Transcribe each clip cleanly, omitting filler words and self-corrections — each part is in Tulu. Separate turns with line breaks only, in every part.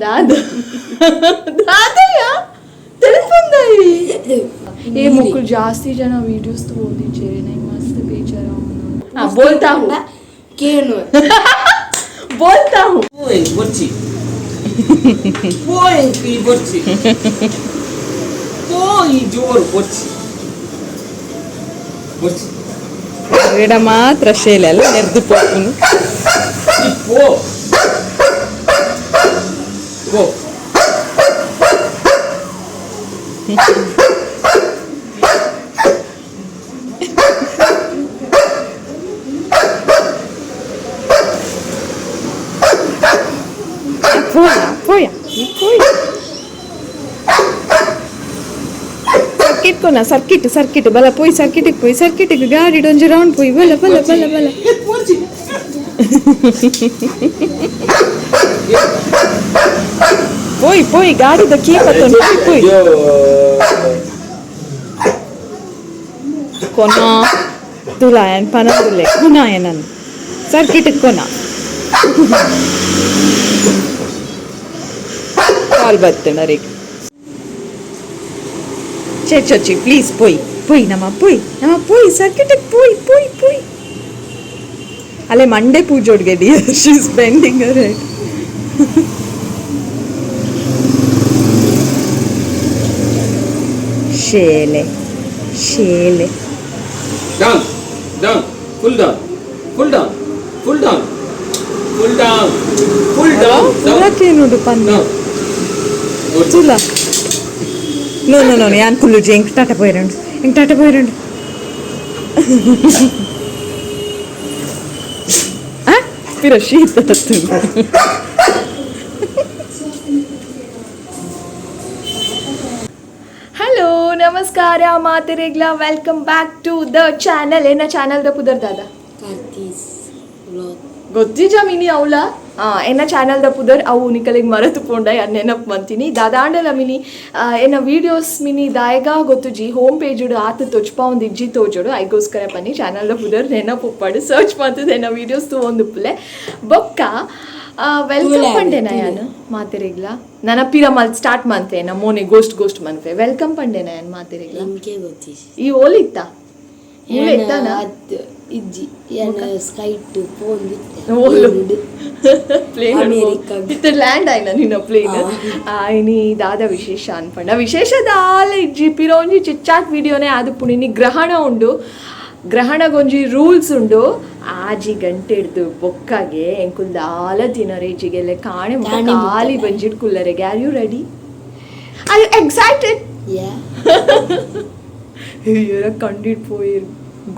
ದಾದ ದಾದಯ್ಯ ತೆಲುಪುಂದಾಯಿ ಏ ಮೊಕ್ಕಳು ಜಾಸ್ತಿ ಜನ ವೀಡಿಯೋಸ್ ಓದಿಚ್ಚೇರಿ ನಂಗೆ ಮಸ್ತ್ ಬೇಜಾರ. ಬೋಲ್ತಾ ಹೂ.
ಕೇನು.
ಬೋಲ್ತಾ ಹೂ.
ಓಯ್ ಬೊಚ್ಚಿ ಓಯ್ ಈ ಬೊಚ್ಚಿ ಓಯ್ ಜೋರು ಬೊಚ್ಚಿ ಬೊಚ್ಚಿ.
ಗಿಡ ಮಾತ್ರ ಶೇಲೆ ಅಲ್ಲ ನೆರ್ದು ಪೋಪುನು.
ಪೋ ಪೋ.
ಪೋಯ ಪೋಯ ಪೋಯ. ಸರ್ಕಿಟ್ ಕೊನ ಸರ್ಕಿಟ್ ಸರ್ಕಿಟ್ ಬಲ ಪೋಯ್ ಸರ್ಕಿಟಿಗೆ ಪೋಯ್ ಸರ್ಕಿಟಿಗೆ ಗಾಡಿ ಒಂಜಿ ರೌಂಡ್ ಪೋಯ್ ಬಲ ಬಲ ಬಲ ಬಲ.
ಬೊಚ್ಚಿ.
ಪೋಯ್ ಪೋಯ್ ಗಾಡಿದ ಕೀ ಪತ್ತೊಂದು ಪೋಯ್ ಪೋಯ್. ಕೊನ ತುಲಾಯನ್ ಪನಂದುಲೆ ಕುನಾಯನನ್ ಸರ್ಕಿಟ್ ಕೊನ ಕಾಲ್ ಬತ್ತಂಡ. ಚೆ ಚೊಚ್ಚಿ ಪ್ಲೀಸ್ ಪೋಯ್ ಪೋಯ್ ನಮ್ಮ ಪೋಯ್ ನಮ್ಮ ಪೋಯ್ ಸರ್ಕಿಟಿಗೆ ಪೋಯ್ ಪೋಯ್ ಪೋಯ್. ಅಲ್ಲೇ ಮಂಡೆ ಪೂಜೋಡ್ಗೆ dear, she is bending right. ಶೇಲೆ ಶೇಲೆ.
Down, down, full down, full down, full down, full down, full down, down.
ನೋಡು ಪನ್ನ.
Down.
ತುಲ. ನೋ ನೋ ನೋ, ಯಾನ್ ಕುಲ್ಲುಜಿ. ಎಂಕ್ ಟಾಟ ಪೋಯಿರಂಡು, ಎಂಕ್ ಟಾಟ ಪೋಯಿರಂಡು. ಪಿರ ಶೀತ ಹತ್ತುಂಡು.
ಹಲೋ, ನಮಸ್ಕಾರ ಮಾತೆರೆಗ್ಲ. Welcome back to the channel. ಏನ ಚಾನಲ್ the ಪುದರ್ ದಾದ?
ಕಾರ್ತೀಸ್ ವ್ಲಾಗ್.
ಗೊತ್ತಿಜ ಮಿನಿ ಅವಳ ಎನ್ನ ಚಾನಲ್ ದ ಪುದರ್ ಅವು ನಿಕಲಿಗೆ ಮರೆತು ಪೋಂಡ ಯಾನ್ ನೆನಪು ಮಂತೀನಿ. ದಾದಾಂಡಲ ಮಿನಿ ಎನ್ನ ವೀಡಿಯೋಸ್ ಮಿನಿ ದಾಯಗ ಗೊತ್ತುಜಿ. ಹೋಮ್ ಪೇಜ್ ಆತು ತೊಚ್ಪ ಒಂದು ಇಜ್ಜಿ ತೋಜೋಡು. ಐಗೋಸ್ಕರ ಬನ್ನಿ ಚಾನಲ್ ದ ಪುದರ್ ನೆನಪು ಉಪ್ಪಾಡು ಸರ್ಚ್ ಮಾಡ್ತದೆ ಎನ್ನ ವೀಡಿಯೋಸ್ ಒಂದು ಪುಲೆ ಬೊಕ್ಕ. Welcome
ತೂಲೆ
ಪಂಡೆನ ಯಾನು ಮಾತೆರೆಗ್ಲ. ನನ್ನ ಪಿರ ಮಲ್ ಸ್ಟಾರ್ಟ್ ಮಂತೆ ನಮ್ಮ ಮೋನೆ ಗೋಸ್ಟ್ ಗೋಸ್ಟ್ ಮನ್ಪೆ. Welcome ಪಂಡೆನ ಯಾನ್ ಮಾತೆರೆಗ್ಲ.
ಎಂಕೆ ಗೊತ್ತಿಜಿ.
ಈ ಓಲಿತ್ತ ಮೂಲೆ ಇತ್ತಾನ?
ಅತ್ತು ಇಜ್ಜಿ, ಯಾನ ಸ್ಕೈಟ್ ಪೋಂದಿತ್ತೆ.
ಓಲು? ಪ್ಲೇನ್.
ಅಮೇರಿಕಾಗ್.
ಇತ್ತ ಲ್ಯಾಂಡ್ ಆಯ್ನ ನಿನ್ನ ಪ್ಲೇನ್? ಇನಿ ದಾದ ವಿಶೇಷ ಅನ್ಪಂಡ ವಿಶೇಷ ದಾಲ ಇಜ್ಜಿ. ಪಿರೋಂಜಿ ಚಿಚ್ಚಾಟ್ ವಿಡಿಯೋನೇ ಆದು ಪುಣಿನಿ. ಗ್ರಹಣ ಉಂಡು, ಗ್ರಹಣಗೊಂಜಿ ರೂಲ್ಸ್ ಉಂಡು. 6 ಗಂಟೆ ಹಿಡ್ದು ಬೊಕ್ಕಾಗೆ ಎಂಕುಲ್ ದಾಲ ತಿನ್ನರೆ ಇಜ್ಜಿಗೆಲ್ಲ ಕಾಣೆ ಮುಟ್ಟ
ಕಾಣೆ ಮುಟ್ಟ.
ಖಾಲಿ ಬಂಜಿಡ್ ಕುಲ್ಲರೆಗೆ. Are you ready? Are you excited?
Yeah.
ಇವರ ಕಂಡಿಡ್ ಪೋಯಿ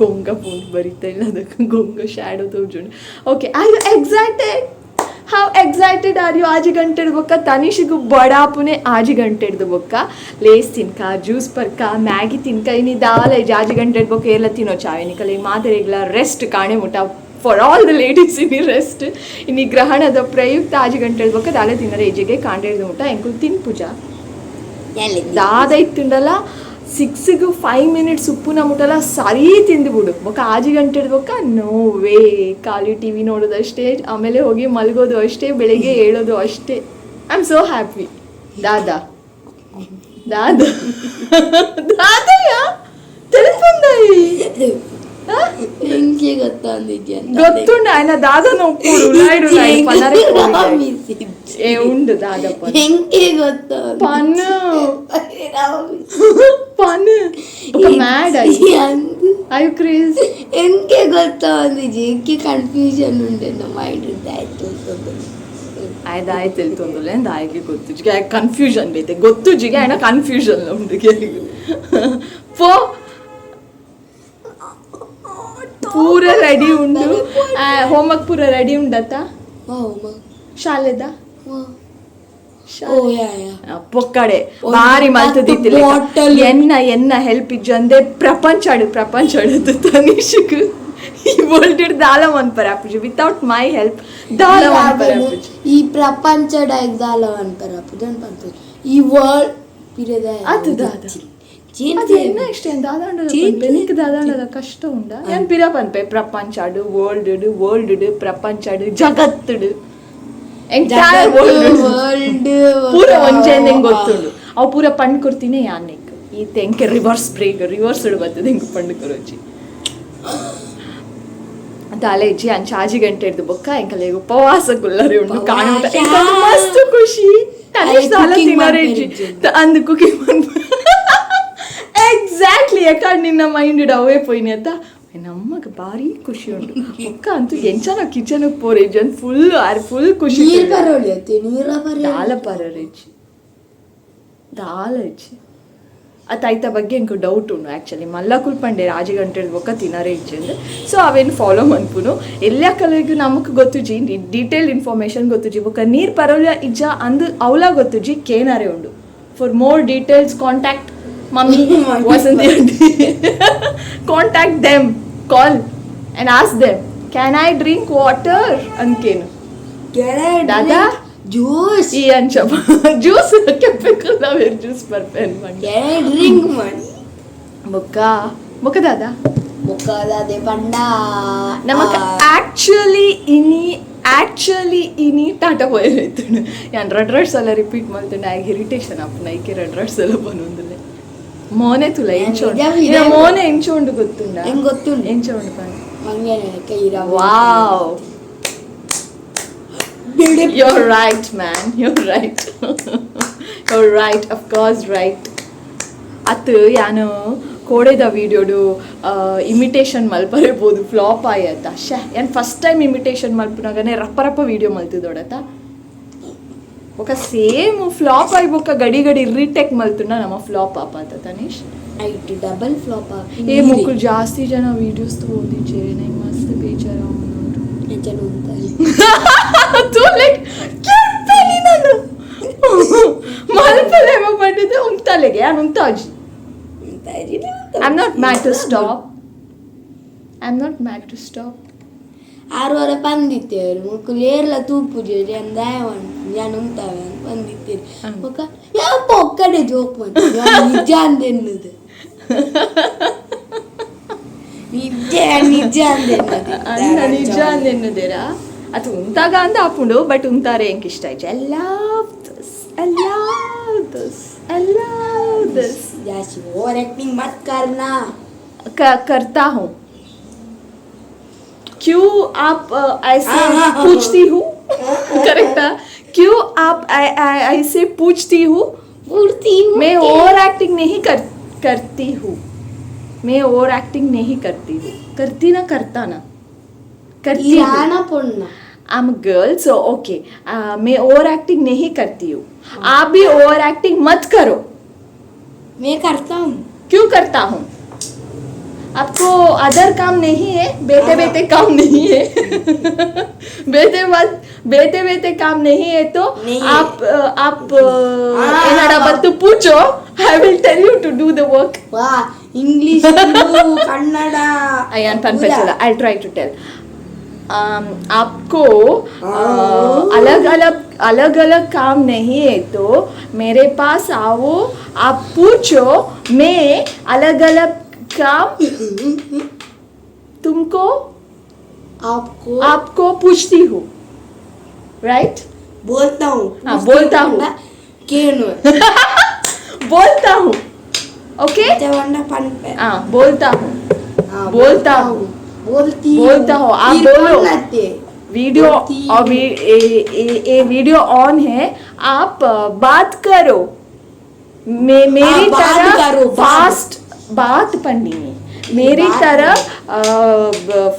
ಗೊಂಗ ಫೋನ್ ಬರೀತಾ ಇಲ್ಲ. ಅದಕ್ಕೆ ಗೊಂಗ ಶ್ಯಾಡೋ ತೋಜುಂಡು. Okay, are you excited? How excited are you? 6 ಗಂಟೆ ಬೊಕ್ಕ ತನಿಷಿಗೂ ಬಡಾಪುನೆ. 6 ಗಂಟೆ ಹಿಡ್ದು ಬೊಕ್ಕ ಲೇಸ್ ತಿನ್ಕ, ಜ್ಯೂಸ್ ಪರ್ಕ, ಮ್ಯಾಗಿ ತಿನ್ಕ. ಇನಿ ದಾಲ 6 ಗಂಟೆ ಬೊಕ್ಕ ಎಲ್ಲ ತಿನ್ನೋ ಚಾವೆ ನಿಕಲೆ ಮಾದರಿಗಳ ರೆಸ್ಟ್ ಕಾಣೆ ಮುಟ್ಟ. ಫಾರ್ ಆಲ್ the ladies ಇನಿ ರೆಸ್ಟ್. ಇನಿ ಗ್ರಹಣದ ಪ್ರಯುಕ್ತ 6 ಗಂಟೆ ಬೊಕ್ಕ ದಾಲ ತಿನ್ನರೆ ಏಜಿಗೆ ಕಾಂಡೆ ಹಿಡ್ದು ಮುಟ್ಟ ಎಂಕುಲ್ ತಿನ್ ಪೂಜಾ. ದಾದ ಇತ್ತುಂಡಲ 6ಗೆ 5 ಮಿನಿಟ್ಸ್ ಉಪ್ಪುನ ಮುಟ್ಟಲ್ಲ ಸರಿ ತಿಂದ್ಬಿಡು. ಬೊಕ್ಕ 6 ಗಂಟೆ ಬೊಕ್ಕ ನೋ ವೇ. ಖಾಲಿ ಟಿವಿ ನೋಡೋದು ಅಷ್ಟೇ, ಆಮೇಲೆ ಹೋಗಿ ಮಲಗೋದು ಅಷ್ಟೇ, ಬೆಳಿಗ್ಗೆ ಏಳೋದು ಅಷ್ಟೇ. I am so happy. ದಾದಾ ದಾದಾ ದಾದಯ್ಯ ತೆಲುಪುಂದಾಯಿ.
ಎಂಕೆ ಗೊತ್ತೊಂದಿದ್ಯಾ?
ಗೊತ್ತುಂಡ ಆಯ್ನ ದಾದನ ಉಪ್ಪುಡು ಉಲಾಯ್ಡು ಉಲಾಯ್ಡು ಪನ್ನರೆ ಕೋರಿದೆ. ಏ ಉಂಡು ದಾದಪ್ಪ.
ಎಂಕೆ ಗೊತ್ತ?
ಪನ್ನು ಪನ್ನು mad. Are you crazy?
ಎಂಕೆ ಗೊತ್ತೊಂದಿಜ್ಜಿ. ಎಂಕೆ ಕನ್ಫ್ಯೂಷನ್ ಉಂಟು ಮೈಂಡ್ ಆಯ್ತು.
ಆಯ್ತು ಆಯ್ತು ತಿಳ್ತೊಂದುಲ್ಲ ದಾಯಿಗೆ ಗೊತ್ತು ಕನ್ಫ್ಯೂಷನ್ ಬೇತೆ ಗೊತ್ತು ಜಿಗೆ ಆಯ್ನ ಕನ್ಫ್ಯೂಷನ್ ಉಂಟು. ಪೋ ಪೂರ ರೆಡಿ ಉಂಡು. ಹೋಮ್ವರ್ಕ್ ಪೂರ ರೆಡಿ ಉಂಡತ್ತ? ಶಾಲೆದ?
ಓ ಯಾ ಯಾ.
ಪೊಕ್ಕಡೆ
ಒಂದು
ಬಾರಿ ಮಲ್ತದಿತ್ತಿಲ್ಲ.
10 bottle.
ಎನ್ನ ಎನ್ನ ಹೆಲ್ಪ್ ಇಜ್ಜಂದೆ ಪ್ರಪಂಚ ಪ್ರಪಂಚ ತನಿಷಕ್ ಈ ವರ್ಲ್ಡ್ ದಾಲ ಮನ್ಪರ ಆಪುಜಿ. ವಿತೌಟ್ my help ದಾಲ ಮನ್ಪರ ಆಪುಜಿ.
ಈ ಪ್ರಪಂಚ ದಾಲ ಅನ್ಪರ ಪಂತ ಈ ವರ್ಲ್ಡ್ ಪಿರದ.
ಅದು ದಾದ ಅದು ಎನ್ನ ಇಷ್ಟ ದಾದಾಂಡಲ ಪನ್ಪೆ ದಾದಾಂಡಲ ಕಷ್ಟ ಉಂಡ ಏನ್ ಪಿರ ಪನ್ಪೆ ಪ್ರಪಂಚಡು ವರ್ಲ್ಡ್ ವರ್ಲ್ಡ್ ಪ್ರಪಂಚಡು ಜಗತ್ತುಡು entire world.
World.
ಪೂರ ಒಂಜೆಂದ್ ಹೆಂಗ್ ಗೊತ್ತುಂಡು. ಅವು ಪೂರ ಪಂಡ್ ಕೊರ್ತೀನಿ ಯಾನೆಕ್ ಈ ತೆಂಕೆ reverse break reverse ಬರ್ತದೆ ಹೆಂಗ್ ಪಂಡ್ ಕೊರೋಜಿ ದಾಲೇಜಿ ಅಂಚ ಆಜಿ ಗಂಟೆ ಹಿಡ್ದು ಬೊಕ್ಕ ಎಂಕಲೆಗ್ ಉಪವಾಸ ಕುಲ್ಲರೆ ಉಂಡು ಕಾಣುಂಟ. ಎಂಕಂತು ಮಸ್ತ್ ಖುಷಿ. ತನಿಷ್ ದಾಲ
cooking
ತಿನರೆ ಇಜ್ಜಿ. ಅಂದು ಕುಕಿಂಗ್ ಎಕ್ಸಾಕ್ಟ್ಲಿ. ಯಾಕಂದ್ರೆ ನಿನ್ನ ಮೈಂಡ್ ಅವೇ ಪೋಯಿನಿ ಅತ್ತ. ನಮ್ಮಗ್ ಭಾರಿ ಖುಷಿ ಉಂಟು. ಬೊಕ್ಕ ಅಂತೂ ಎಂಚನ ಕಿಚನ್ ಪೋರೇಜ್ ಅಂತ full R full ಖುಷಿ.
ನೀರ್ ಬರೋಳಿ ಅತ್ತೆ, ನೀರ ಬರೋ.
ದಾಲ ಪರರೇಜಿ ದಾಲ ಇಜ್ಜಿ ಅತ್ತ. ಐತ ಬಗ್ಗೆ ಎಂಕ್ ಡೌಟ್ ಉಂಡು ಆ್ಯಕ್ಚುಲಿ. ಮಲ್ಲ ಕುಲ್ಪಂಡೆ ಆಜಿ ಗಂಟೆ ಬೊಕ್ಕ ತಿನರೆ ಇಜ್ಜಿ ಅಂದ್. ಸೊ ಅವೇನು ಫಾಲೋ ಮನ್ಪುನು ಎಲ್ಲ ಕಲೆಗೂ ನಮಕ್ ಗೊತ್ತುಜಿ, ಡೀಟೇಲ್ ಇನ್ಫಾರ್ಮೇಶನ್ ಗೊತ್ತುಜಿ. ಬೊಕ್ಕ ನೀರ್ ಪರೋಲ ಇಜ್ಜ ಅಂದ್ ಅವಲ ಗೊತ್ತುಜಿ, ಕೇನರೆ ಉಂಡು. For more details contact mummy Vasanthi aunty. Contact them, call and ask them, can I drink water ಅಂದ್ಕೇನು. ದಾದಾ?
ಜ್ಯೂಸ್.
ಈ ಅಂಚ ಜ್ಯೂಸ್ ಕೆಪ್ಪೆಕ್ಕಲ್ಲ ಜ್ಯೂಸ್ ಬರ್ಪೇನು ಮಂಡೆ.
ಡ್ರಿಂಕ್ ಮಾಡಿ.
ಬೊಕ್ಕ ಬೊಕ್ಕ ದಾದಾ?
ಬೊಕ್ಕದಾದೆ ಪಂಡ
ನಮಕ್ ಆಕ್ಚುಲಿ ಇನಿ, ಆಕ್ಚುಲಿ ಇನಿ ಟಾಟಾ ಪೋಯರ್ ಯಾನ್ ರಡ್ ರಡ್ ಸಲ ರಿಪೀಟ್ ಮಲ್ತುಂಡ ಆಗ ಇರಿಟೇಷನ್ ಆಪುಂಡು. ಐಕೆ ರಡ್ ರಡ್ ಸಲ ಪನೊಂದುಲ್ಲೆ. ಮೋನೆ ತುಲ ಎಂಚ ಉಂಡು?
ನಿಜ.
ನಿನ್ನ ಮೋನೆ ಎಂಚ ಉಂಡು ಗೊತ್ತುಂಡ?
ಎಂಕ್ ಗೊತ್ತುಂಡು.
ಎಂಚ ಉಂಡು ಪಂಡ.
ಮಂಗೇನೆ ಕೈರ.
Wow, you're right, man, you're right, you're right, of course right. ಅತ್ ಯಾನು ಕೋಡೆದ ವೀಡಿಯೋಡು ಇಮಿಟೇಷನ್ ಮಲ್ಪರೆ ಬೋದು ಫ್ಲಾಪ್ ಆಯತ್ತ. ಶ್ಯಾ, ಯಾನ್ first time imitation ಮಲ್ಪುನಾಗನೆ ರಪ್ಪ ರಪ್ಪ ವೀಡಿಯೋ ಮಲ್ತಿದ್ದೋಡತ್ತ. ಬೊಕ ಸೇಮ್ ಫ್ಲಾಪ್ ಆಯ್ ಬೊಕ್ಕ ಗಡಿ ಗಡಿ ರೀಟೇಕ್ ಮಲ್ತುಂಡ ನಮ್ಮ ಫ್ಲಾಪ್ ಆಪಾತ ತನೀಶ್.
ಐಟ್ ಡಬಲ್ ಫ್ಲಾಪ್.
ಏ ಮೊಕ್ಕಳು ಜಾಸ್ತಿ ಜನ ವೀಡಿಯೋಸ್ ತೋದಿಚ್ಚೇರಿ, ನಂಗೆ ಮಸ್ತ್ ಬೇಜಾರ. ಲೈಕ್ ಕೆಂಪಲಿ ನಾನು ಮಲ್ಪಲೆ ಪಂಡಿದ್ದೆ ಉಂತಾಲೆಗೆ ಯಾನ್ ಉಂತಾಜಿ. I am not mad to stop, I am not mad to stop.
ಆರುವರೆ ಪಂದಿತ್ತೇರು ಮುಕ್ಕುಲು ಏರ್ಲ ತೂಪುಜೇರಿ ಅಂದಾಯ ಯಾನ್ ಉಂತಾವೆ ಅಂತ ಬಂದಿತ್ತೇರಿ. ಬೊಕ್ಕ ಯಾಪ ಒಕ್ಕಡೆ ಜೋಕ್ ಮಂತೆ ನಿಜ ಅಂದೆನ್ನುದು, ನಿಜ ನಿಜ ಅಂದೆನ್ನದು.
ಅನ್ನ ನಿಜ ಅಂದೆನ್ನುದೇರಾ? ಅದು ಉಂತಾಗ ಅಂದ ಆಪುಂಡು, ಬಟ್ ಉಂತಾರೆ ಎಂಕ್ ಇಷ್ಟ ಆಯ್ತು. I love this, I love this, I love this.
ಜಾಸ್ತಿ ಓವರ್ ಆಕ್ಟಿಂಗ್ ಮತ್ करना.
करता हूँ। क्यों आप ऐसे
हाँ, हाँ, हाँ,
पूछती हूँ? करेक्ट है? क्यों आप ऐसे पूछती हूँ?
पूछती हूँ.
मैं ओवर एक्टिंग नहीं करती हूँ। मैं ओवर एक्टिंग नहीं करती हूँ। करती ना, करता ना, करती हूँ.
ಇರಾನ ಪೊಣ್ಣ.
I am girl, so okay, मैं ओवर एक्टिंग नहीं करती हूँ। आप भी ओवर एक्टिंग मत करो.
मैं करता हूँ.
क्यों करता हूँ? आपको अदर काम नहीं है? बेटे बेटे काम नहीं है? बेटे बात बेटे बेटे काम नहीं है तो
नहीं है.
आप आप एनाडा बत्तु पूछो, I will tell you to do the work.
ವಾ, ಇಂಗ್ಲಿಷ್, ಕನ್ನಡ.
अयान पन पे. I try to tell आपको अलग अलग अलग अलग काम नहीं है तो मेरे पास आओ, आप पूछो, मैं अलग अलग काम तुमको
आपको.
आपको पूछती हूँ, राइट?
बोलता हूँ.
हाँ, बोलता हूँ.
ಕೇನು.
बोलता हूँ, ओके.
पन.
हाँ, बोलता हूँ, बोलता हूँ.
बोलती.
बोलता हूँ, आप बोलो. वीडियो
बोलती हूँ.
अभी ये वीडियो ऑन है, आप बात करो। मैं मेरी
हाँ, बात
तरह
करो, बात.
फास्ट बात पढ़नी है। मेरी
बात.
तरह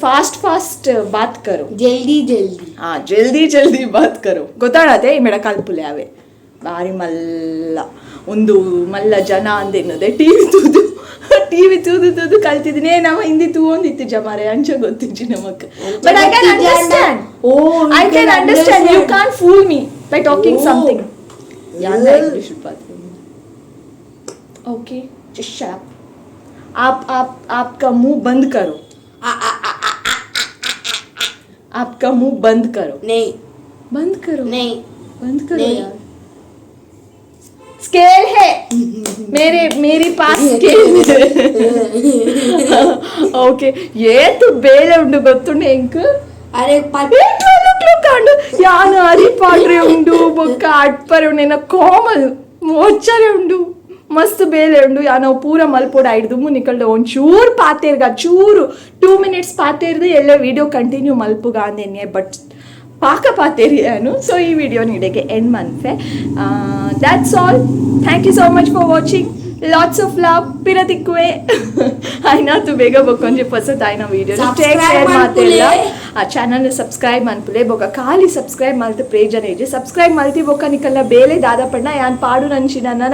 फास्ट फास्ट बात करो.
जल्दी जल्दी.
हाँ, जल्दी जल्दी बात करो. ಗೊತ್ತಾಡತ್ತೆ ಈ ಮೇಡ ಕಲ್ಪುಲೆ ಅವೆ ಬಾರಿ ಮಲ್ಲ ಒಂದು ಮಲ್ಲ ಜನ ಅಂದೇನದೆ. ಟಿವಿ ತೂದು, ಟಿವಿ ತೂದು ತೂದು ಕಲ್ತಿದ್ದೀನಿ. ನಮ್ಮ ಹಿಂದಿ ತೂವೊಂದಿತ್ತು ಜಮಾರೆ ಅಂಚ ಗೊತ್ತಿಜ್ಜಿ ನಮಕ್, but I can understand.
Oh,
I can understand. You can't fool me by talking
Oh.
something. English बात. Okay, just shut up. आप आप आपका मुंह बंद करो, आपका मुंह बंद करो.
नहीं.
बंद करो.
नहीं.
बंद करो.
नहीं.
यार, स्केल है मेरे मेरे पास, स्केल है. ಓಕೆ, ಏತು ಬೇಲೆ ಉಂಡು ಗೊತ್ತುಂಡು ಎಂಕ್.
ಅರೆ ಪಟ್
ಲುಕ್ ಲುಕ್ ಅಂಡು. ಯಾನ್ ಅರಿ ಪಾಡ್ರೆ ಉಂಡು, ಬೊಕ್ಕ ಅಟ್ಪರೆ ಉಂಡು, ಎನ್ನ ಕಾಮಲ್ ಒಚ್ಚರೆ ಉಂಡು, ಮಸ್ತ್ ಬೇಲೆ ಉಂಡು. ಯಾನ್ ಅವು ಪೂರ ಮಲ್ಪೊಡು. ಐಡ್ದ್ ದುಂಬು ನಿಕಲ್ಡ ಒಂಚೂರು ಪಾತೆರ್ಗ, ಚೂರು 2 ಮಿನಿಟ್ಸ್ ಪಾತೆರ್ದು ಎಲ್ಲ ವಿಡಿಯೋ ಕಂಟಿನ್ಯೂ ಮಲ್ಪುಗ ಅಂದೆನ್ನೆ, ಬಟ್ ಪಾಕ ಪಾತೆರಿ ಯಾನು. ಸೊ ಈ ವಿಡಿಯೋ ಇಡೆಗೆ ಎಂಡ್ ಮನ್ಪೆ. That's all. Thank you so much for watching. Lots of love. ಪಿರ ತಿಕ್ಕುವೆ ಆಯ್ನಾತು ಬೇಗ ಬೊಕ್ಕೊಂಜಿ ಪೊಸತಾಯಿನ ವಿಡಿಯೋ.
Subscribe
ಶೇರ್ ಮಾತೆಲ್ಲ
ಮನ್ಪುಲೆ.
ಆ ಚಾನಲ್ ಸಬ್ಸ್ಕ್ರೈಬ್ ಮನ್ಪುಲೆ. ಬೊಕ ಖಾಲಿ ಸಬ್ಸ್ಕ್ರೈಬ್ ಮಲ್ತ್ ಪ್ರೇಜನ ಇಜ್ಜಿ. ಸಬ್ಸ್ಕ್ರೈಬ್ ಮಲ್ತಿ ಬೊಕ್ಕ ನಿಕಲ್ಲ ಬೇಲೆ ದಾದ ಪಂಡ, ಯಾನ್ ಪಾಡು ನಂಚಿನ, ನನ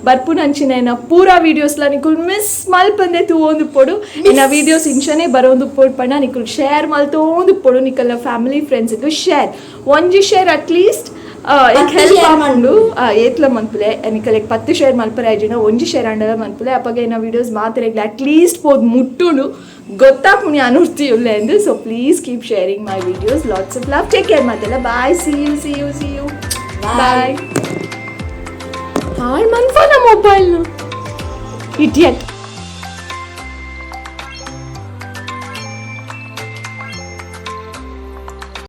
ಬರ್ಪು ನಂಚಿನ ಎನ್ನ ಪೂರಾ ವೀಡಿಯೋಸ್ಲ ನಿಕುಲ್ ಮಿಸ್ ಮಲ್ಪಂದೆ ತೂವೊಂದು ಪೊಡು. ಎನ್ನ ವೀಡಿಯೋಸ್ ಇಂಚನೆ ಬರೋಂದು ಪೊಡು ಪಂಡ ನಿಕುಲ್ ಶೇರ್ ಮಲ್ತೋಂದು ಪೊಡು. ನಿಕಲ್ಲ ಫ್ಯಾಮಿಲಿ ಫ್ರೆಂಡ್ಸ್ಗೆ ಶೇರ್, ಒಂಜಿ ಶೇರ್ ಅಟ್ಲೀಸ್ಟ್
ಪತ್ತು
ಹೆಲ್ಪ್
share.
ಆಪುಂಡು. ಏತ್ಲ ಮನ್ಪುಲೆ. ನಿಕಲೆಗ್ 10 ಶೇರ್ ಮಲ್ಪರೆ ಆಯ್ಜಿನ ಒಂಜಿ ಶೇರ್ ಆಂಡಲ ಮನ್ಪುಲೆ. ಅಪಗ ಎನ್ನ ವೀಡಿಯೋಸ್ ಮಾತೆರೆಗ್ಲ ಅಟ್ಲೀಸ್ಟ್ ಪೋದು ಮುಟ್ಟುಂಡು, ಗೊತ್ತಾಪುಣಿ ಅನುರ್ತಿ ಉಲ್ಲೆ ಅಂದು. So please keep sharing my videos. Lots of love. Take care ಮಾತೆಲ್ಲ. Bye. See you, see you, see you.
Bye.
Bye. ಹಾಳು ಮನ್ಫೋನ ಮೊಬೈಲ್ ಇಡಿಯಟ್.